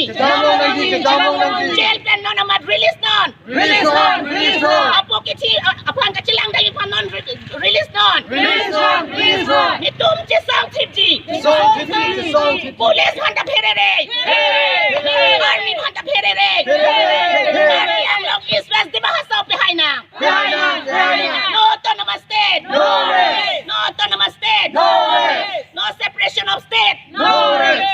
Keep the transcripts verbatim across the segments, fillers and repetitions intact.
Kedam long nangji, kedam long nangji. Jail pen non amat release non. Release non, release non. Apo kithi, a-, aphan kachelangdamji aphan non re-, release non. Release non, release non. Netum chesong thipji. Chesong thipji, chesong thipji. Police aphan ta pherere. Pherere, pherere. Army aphan ta pherere. Pherere, pherere. Karbi Anglong East West Dima Hasao pehai nang. Pehai nang, pehai nang. No autonomous state. No rest. No autonomous state. No rest. No separation of state. No rest.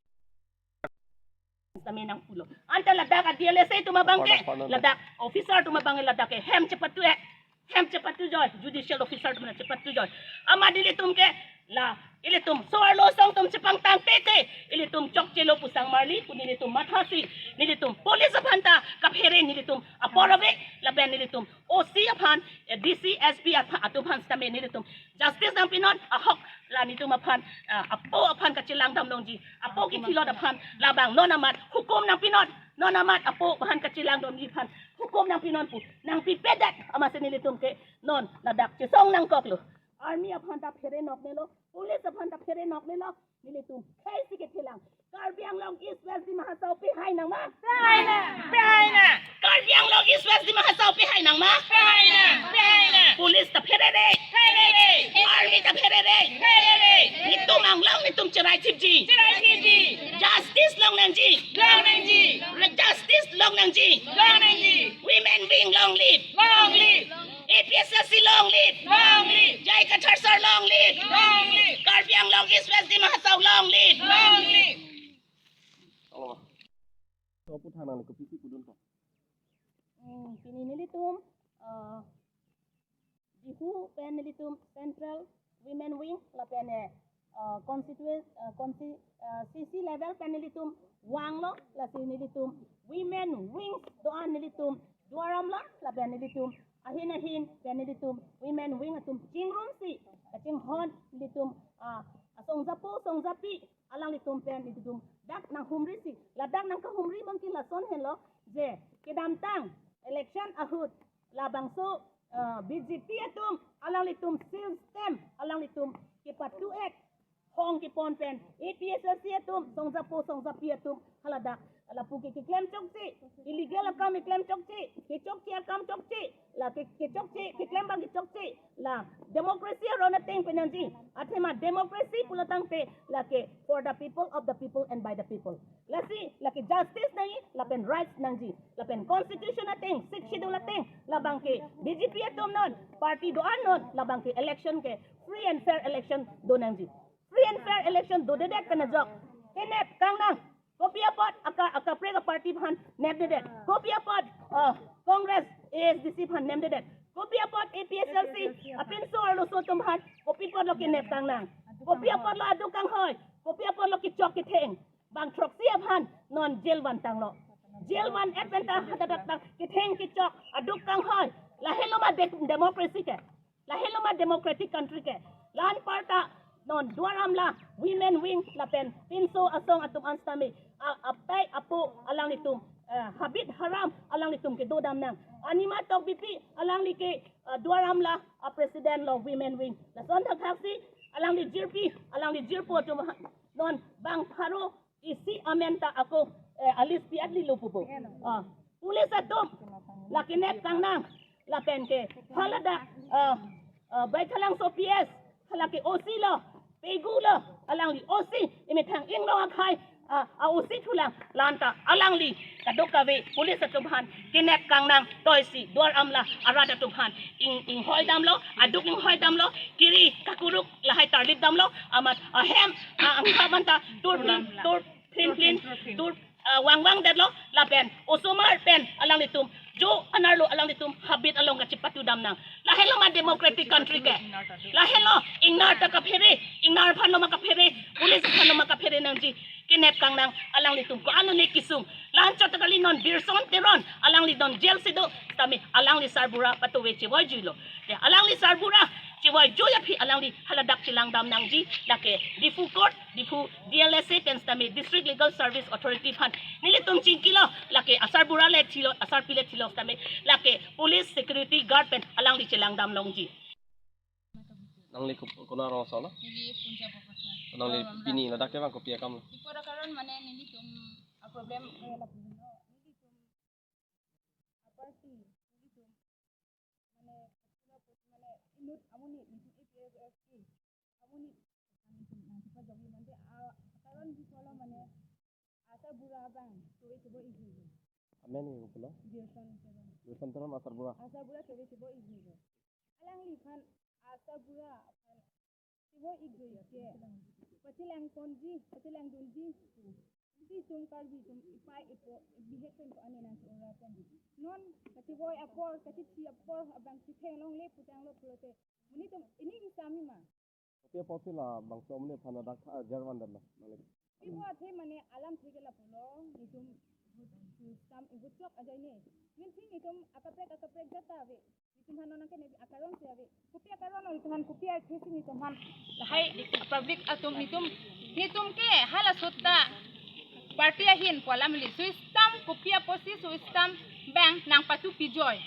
Sami nangpulo. Anta ladak a D L S A atum abang ke, ladak officer atum abang ke ladak ke hem chepatu eh. Hem chepatu joi, judicial officer atum chepatu joi. Amat ilitum ke la, ilitum so-arlo asong atum chepangtang tete, ilitum chokchelo pu sangmarli pu nelitum mathasi, nelitum police aphan ta kaphere, nelitum apor ave, lapen nelitum O C aphan, eh, D C, S P aphan, atum aphan sitame nelitum justice nangpinon, ahok la netum aphan, ah, apo aphan kachelangdam longji, apo kithilot aphan, labang non amat hukum nangpinon, non amat apo aphan kachelangdamji aphan hukum nangpinon pu nangpipedet, amatsi nelitum ke non ladak chesong nangkoklo. Army aphan ta phere noknelo, police aphan ta phere noknelo, nelitum khei si kethelang. Karbi Anglong East West Dima Hasao pehai nang ma? Pehai nang. Pehai nang. Karbi Anglong East West Dima Hasao pehai nang ma? Pehai nang. Pehai nang. Police ta pherere. Pherere. Army ta pherere. Pherere. Netum anglong netum cherai thipji. Cherai thipji. Justice long nangji. Long nangji. Re-, justice long nangji. Long nangji. Women wing long live. Long live. A P H L C long live. Long live. J I Kathar sir long live. Long live. Karbi Anglong East West Dima Hasao long live. Long live. Halo. So, pu thang nang kopi si pudun ko. Hmm, pini nelitum, eh, Diphu pen nelitum Central Women Wing lapen, eh, eh, constituent, eh, consti-, eh, C C level pen nelitum vanglo, lasi nelitum Women Wings do-an nelitum Duar Amla lapen nelitum ahin ahin pen nelitum Women Wing atum chingrumsi kachinghon nelitum, ah, asong japo asong japi alanglitum pen nelitum dak nanghumrisi, ladak nangkahumri abang ke lason henlo, je kedamtang election ahut labangso, eh, B J P atum alanglitum system alanglitum kepatu-ek hong kepon pen A P H L C atum, song japo song japi atum haladak lapu ke keklem chokche, illegal akam keklem chokche, kechokche akam chokche, la ke, kechokche, keklem abang kechokche, la democracy aron ateng pen nangji, athema democracy pulo tangte lake for the people, of the people and by the people. Lasi lake justice nangji, lapen rights nangji, lapen constitution ateng, Sixth Schedule ateng, labang ke B J P atum non, party do-an non, labang ke election ke free and fair election do nangji. Free and fair election dodedet pen ajok kenep kangnang. Kopi apot aka, akaprek aparty aphan nepdedet. Kopi apot, uh, Congress, A S D C aphan nepdedet. Kopi apot A P H L C, apinso arloso atum aphan, kopi apotlo kenep kangnang. Kopi apotlo aduk kanghoi. Kopi apotlo kechok ketheng. Bang throksi aphan non jail vantanglo. Jail van-et pen ta hadak dak ta ketheng kechok, aduk kanghoi. Lahenlo ma de-, democracy ke. Lahenlo ma democratic country ke. La-anparta non Duar Amla Women Wing lapen pinso asong atum an sitame a-, apei apo alanglitum, eh, habit haram alanglitum kedodam nang. Anima Tokbipi alangli ke, eh, Duar Amla a-president lo Women Wing. Lason thakthak si alangli jirpi, alangli jirpo atum ha-, non bang pharo isi amen ta ako, eh, a-list pi-et lilo pupo. Ah, police atum la kenep kangnang, lapen ke haladak, ah, ah, Baithalangso P S, hala ke O C lo, Pegu lo, alangli O C, imethang inglong akhai, ah, a-O C thulang, la-an ta alangli kadokave police atum aphan kenep kangnang, toisi Duar Amla arat atum aphan ing, inghoidamlo, aduk inghoidamlo, kiri kakuruk lahai tarlipdamlo, amat ahem, ah, angkha abang ta tur, tur, phin phin, tur, ah, vangvangdetlo, lapen osomar pen alanglitum jo anerlo alanglitum habit along kachepatudam nang. Lahenlo ma democratic country ke. Lahenlo ingnar ta kaphere, ingnar aphanlo ma kaphere, police aphanlo ma kaphere nangji. Kenep kangnang alanglitum ko-an ne kesung. La-anchot ta kali non Birson Teron, alangli non jail si do, tame alangli sarbura patove chevoijuilo. Ya, alangli sarbura chevoijui aphi alangli haladak chelangdam nangji, lake Diphu Court, Diphu D L S A pen sitame District Legal Service Authority aphan nelitum chingkilo, lake asarbura le thilo, asarpi le thilo sitame, lake police security guard pen alangli chelangdam longji. Nangli ko-, konat arong aso lo? Neli Punja Bokotha. Nangli Duar Amla. Pini ladak kevang kopi akam lo? Ipor akaron mane nelitum Problem eh lapu no. Nelitum aparty, nelitum mane mane inut amonit nelitum A P H L C amonit nelitum nangkepajokji mate a karon ji kolo mane Asar Bura abang, so itu bo ibu. Amen ni pulo. Gerson Teron. Gerson Teron Asar Bura. Asar Bura kebe si bo ibu. Alangliphan Asar Bura aphan si bo ibu ke. Pachilang ponji, pachilang dunji. Si itum Karbi atum ipai ipo, ibihek pen ko ane nang si ora pen. Non kachiboi apor, kachithi apor abang si theklongle putanglo pulote. Nelitum ini isami ma. Kopi apotsi labangso amonit aphan ladak tha ajar van detlo, nangli? Ibu athe mane alamthe ke lapulo, nelitum vote system, vote chok ajoine. Nelitum akaprek akaprek jata ave. Nelitum aphan nonke ne akaron si ave. Kopi akaron nelitum aphan, kopi akhesi nelitum aphan. Lahai public atum nelitum, nelitum ke hala sutta party ahin pu alam li. System kopi apotsi system abang nangpatu pijoi.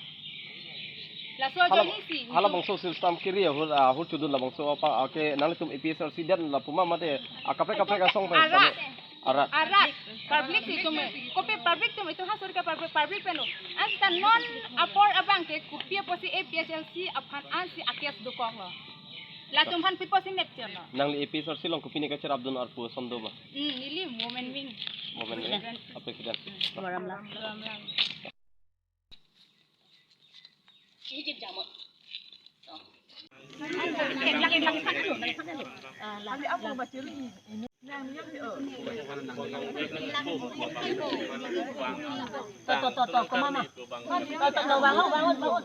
Laso hala, ajoine si hala nelitum bangso system kiri ahut, ahut chudun labangso apa, ake nanglitum A P H L C den lapu ma mate akaprek kaprek asong pen arat. Arat. Arat. Public si itum, kopi public atum itum hasur ke public, public pen lo. Ansi ta non apor abang ke kopi apotsi A P H L C aphan ansi akes dokoklo. Latum aphan pi apotsi nepchirlo. Nangli A P H L C along kopine kacherapdun arpu ason do ma? Hmm, neli women wing. Women wing. A president. Duar Amla. Duar Amla. To, to, to, to, kemana? To, to, to, bangun, bangun, bangun.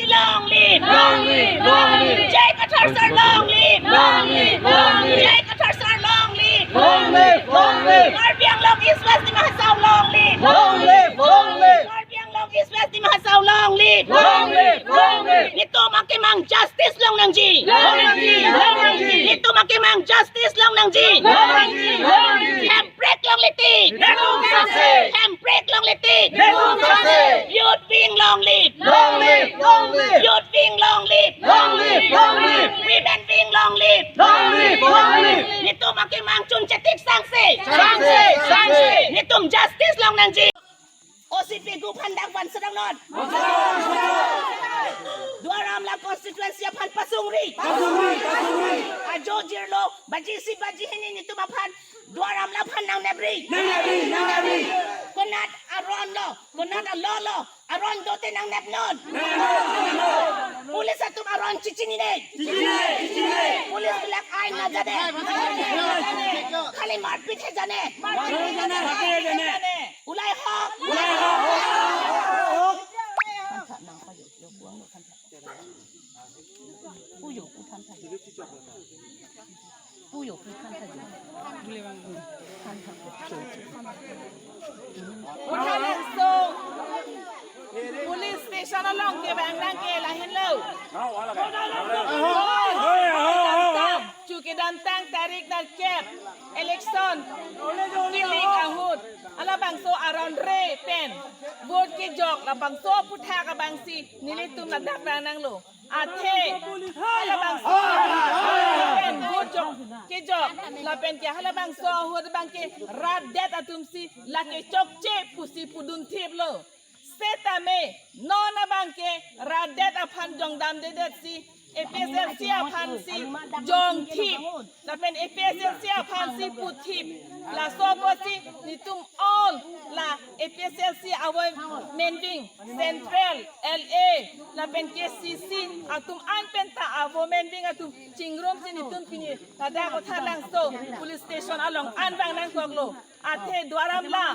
Long live! Long live! Long live! J Kathar sir, long live! Long live! Long live! J Kathar sir, long live! Long live! Long live! Karbi Anglong East West Dima Hasao, long live! Long live! Long live! Karbi Anglong East West Dima Hasao, long live! Long live! Long live! Nelitum akemang justice long nangji! Long nangji! Long nangji! Nelitum akemang justice long nangji! Long nangji! Long nangji! Hemprek longle tik! Netum sase! Hemprek longle tik! Netum sase! Youth wing long live! Long live! Long live! Youth wing long live! Long live! Long live! Women wing long live! Long live! Long live! Nelitum akemang chunche tik sangse! Sangse! Sangse! Nelitum justice long nangji! O C P gu aphan dak van sedang non. Duar Amla constituency aphan pasungri. Pasungri, pasungri. Ajo jirlo, baji isi baji hini nelitum aphan Duar Amla aphan nangnepri. Nangnepri, nangnepri. Konat aron lo, konat alo lo, aron dote nangnep non. Nangnep, nangnep. Police atum aron chechinine. Chechinine, chechinine. Police bilak ain na jane. Khali marpit he jane. Marpit he jane. Marpit he jane. Ulai ho. Ulai ho. Police station along kevang nangke lahenlo. Chowkidar tang tarik nerkep election kilik ahut halabangso aron re pen vote kejok labangso aphuthak abangsi nelitum ladak vang nanglo. Athe halabangso pen vote jok kejok lapen ke halabangso ahut abangke rat det atumsi lake chokche pusi pudun thiplo. Setame non abangke rat det aphan jongdamdedetsi A P H L C aphansi jongthip lapen A P H L C aphansi puthip. Laso apotsi nelitum all la A P H L C a-women wing, central, L A, lapen K C C atum an penta a-women wing atum chingrumsi nelitum pini ladak Kotharlangso police station along an vang nangkoklo. Athe Duar Amla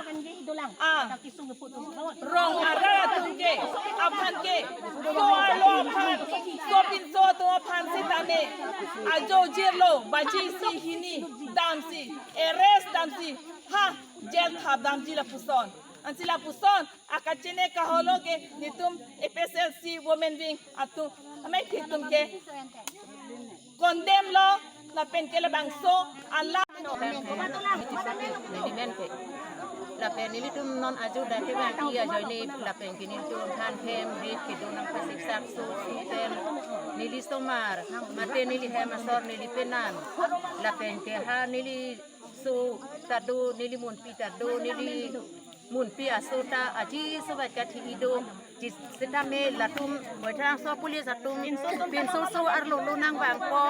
a rong arat atum ke aphan ke so arlo aphan, sopinso atum aphan setame ajo jirlo baji isi hini damsi, arrest damsi, ha, jail thap damji lapuson. Ansi lapuson akachine kaholo ke nelitum A P H L C women wing atum amei atum ke condemn lo lapen ke labangso ala. Nelimen ke. Lapen nelitum non ajo dake bang ki ajoine lapen ke nelitum aphan hem rit kedo nangpasik sak su su pen. Neli osomar, mate neli hem asor neli penan. Lapen ke ha neli so ta do, neli munpi ta do, neli munpi aso ta aji sobat kathi ido. Ji sitame latum Baithalangso police atum pinso so arlo lo nangvangpo,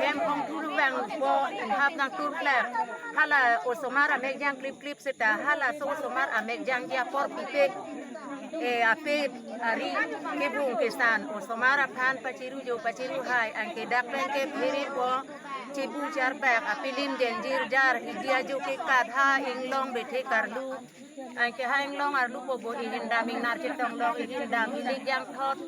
hem ongthur vangpo, hap nangthur klep. Hala osomar amek jang klip klip seta, halaso osomar amek jangji apor pupe, e, ape ari kebrung kesan osomar aphan pachiru jo pachiru hai, anke dak pen ke phere po, chibu charbak apilim jenjir jar hidi ajo ke kat ha inglong bethe karlu. Anke ha inglong arlu po bo ihin dam ingnar chetong long ihin dam ili jang thot.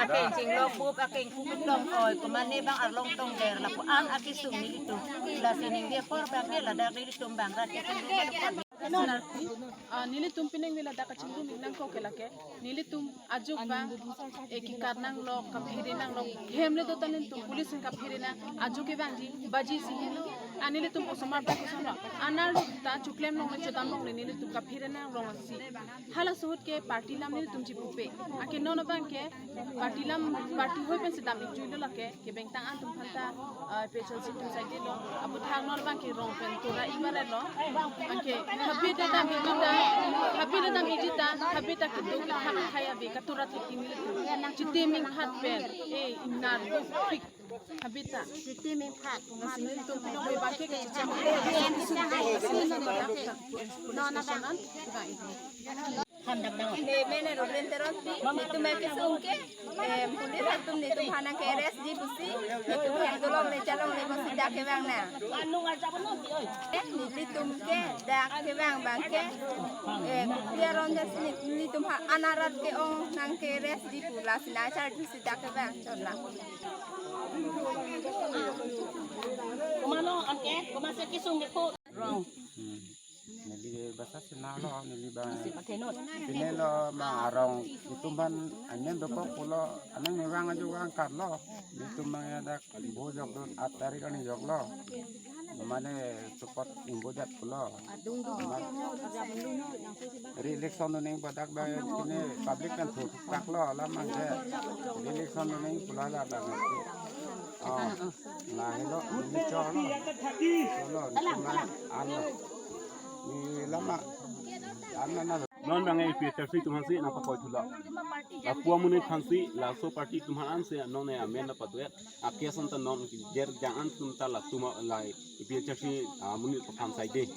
Ake inching long bup ake ingkup long oi komane bang arlong tong der lapu an akesung nelitum. Lasi ningje apor bang ke ladak nelitum bang rat ke. Narti, ah, nelitum pining neli ladak kachingrum nangkok ke lake. Nelitum ajuk bang, eh, kekat nanglok, kaphere nanglok, hem le do ta nelitum police kaphere nang, ajuk ke bangji, baji si helo. Ah, nelitum osomar bang koson lo. Anar lo ta chuklem long le chodam long le nelitum kaphere nanglong si. Halaso ahut ke party lam nelitum chipupe. Anke non bang ke party lam, party hoi pen si dam ikjui lo lake. Kebengtang atum aphanta, ah, P H L C atum saidi lo. Aputhak non bang ke rong pen tura ibarat lo. Anke happy ta dam iji ta, happy ta dam iji ta, happy ta kedo kethak akhai ave katura thek kimi le. Chiti ming phat pen, eh, ingnar do fik happy ta. Chiti ming phat. Nasi nelitum pinong me bang ke kachecham. No, no, no. Mene Robin Teronpi, nelitum ekis ungke, eh, police atum nelitum aphan nangke-arrest ji pusi, nelitum hem dolong le chalong le pusi dak kevang nang. Eh, nelitum ke dak kevang bang ke, eh, dia ronja sini nelitum ha anarat ke-ong nangke-arrest ji pu lasi nangchar pusi dak kevang chon nang. Kumano, anke, kumase kisung ni po. Wrong. Hmm. Neli basa sina lo, neli bang. Sine lo ma arong itum aphan amen dokok pulo, anang mevang ajo vang karlo. Itum bang ya dak bo jok dun at tarik ani joklo. Mane support imbojat pulo. Ma re-election duneng badak bang sine public kan thur kaklo alam mangke. Re-election duneng pulo la bang. Oh. Lahelo, neli cholo. Cholo, neli ma, ano. Neli lama, ano na. Non bang A P H L C atum aphansi nangpakoi thulo. Lapu amonit aphansi, laso party atum aphan ansi, non ne amen nangpatuet. Akeson ta non jer jang an atum ta latum la A P H L C amonit aphan saide.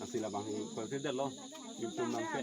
Ansi labang hi koi sedetlo. Itum nangke.